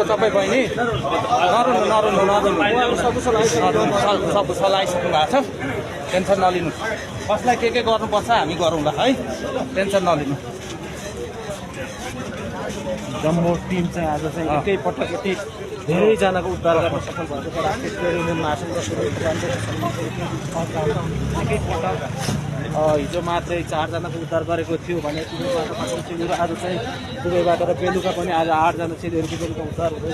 तपाईँ बहिनी सब सलाइसक्नु भएको छ टेन्सन नलिनु कसलाई के गर्नुपर्छ हामी गरौँला है टेन्सन नलिनु जम्मू टिम चाहिँ आज चाहिँ एकैपटक यति धेरैजनाको उद्धार गर्न सफल भएको छ राष्ट्रिय महासङ्घ एकैपटक हिजो मात्रै 4 जनाको उद्धार गरेको थियो भने चेलीहरू आज चाहिँ दुबईबाट र बेलुका पनि आज 8 जना चेलीहरूको बेलुका उद्धार हुँदैछ।